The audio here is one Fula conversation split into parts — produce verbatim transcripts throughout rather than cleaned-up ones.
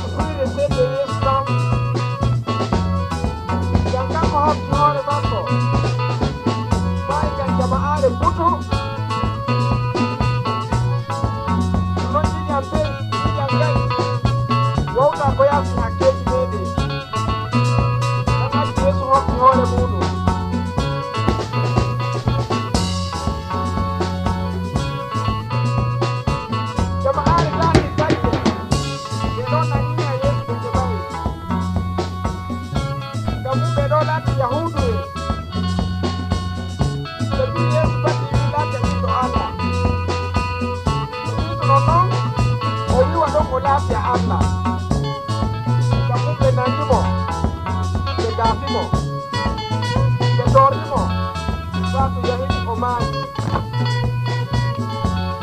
Suyre seeɗa Yeesu tan. Ngam kanko hokki hoore makko. Maayi ngam jama'aare butu. Ɗum noon ƴiiƴam ɓe, ƴiiƴam ngañ. Wowla ko yalti hakkeeji meeɗen. Ngam acci Yeesu hokki hoore muuɗum. Jama'aare taati gayde. Ɓe ɗon nanngina Yeesu ɓe keɓaay. Ngam ɗum ɓe ɗon laati Yahuudu'en. Ɓe mbi'i Yeesu bati wi laata ɓiɗɗo Allah. Ɓe wi'tuno non, o wi'a ɗon o laati Allah. Ngam ɗum ɓe nanngi mo, ɓe gaafi mo, ɓe torri mo, faa to yahii o maayi.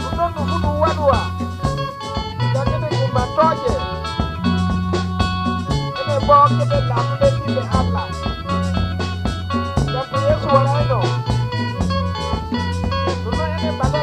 Ɗum ɗon ɗum fuu ɗum waɗuwa. Ngam enen ummattooje, enen boo keɓen laatuɗen ɓiɓɓe Allah. Ngam ko Yeesu waɗayno, ɗum ɗon enen ɓaleeɓe.